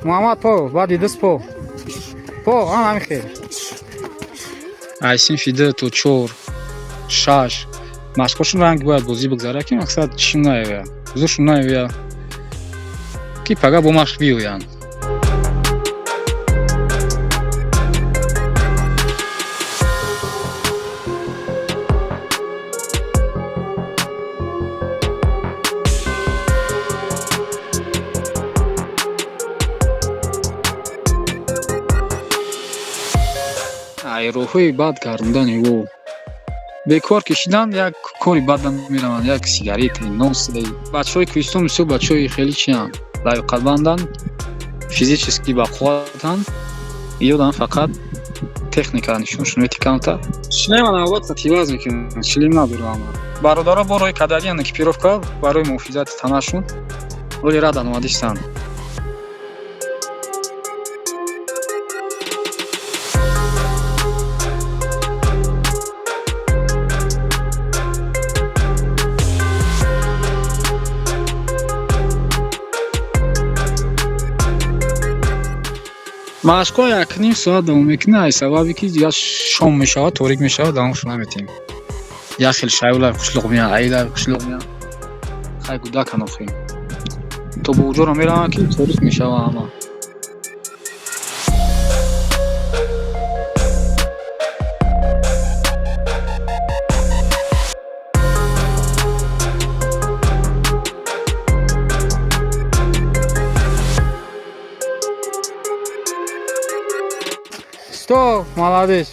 Муҳаммад, по, баъди даст по, по, ан ҳамин хел. Ай синфи ду то чор, шаш машқҳошон ранг бояд бозӣ бигзарад, ки мақсад чишм наёяд, зуршон наёяд, ки пага бо машқ биёянд. Ай роҳҳои бад гардондани ӯ, бекор кишидан, як кори бадам мераванд, як сигарете, нос. Бачаҳои кӯҳистон бисёр бачаҳои хеле чианд, лаёқатманданд, физически бақувватанд. Ёдам фақат техника нишоншон мети камтар. Шлема албатта тиваз мекунанд, шлем надорам. Бародаро бо роҳи кадагиан экипировка барои муҳофизати танашон, вале радан омадистанд. Машқҳо 1,5 соат давом мекунад, аз сабабе ки дигар шом мешавад, торик мешавад, давомшо наметиҳем. Як хел шайолаи қишлоқ меяд, аилаи қишлоқ меяд, хай гудакан охи, то бо уҷоро мераванд, ки торик мешава ҳама. Стоп, молодец.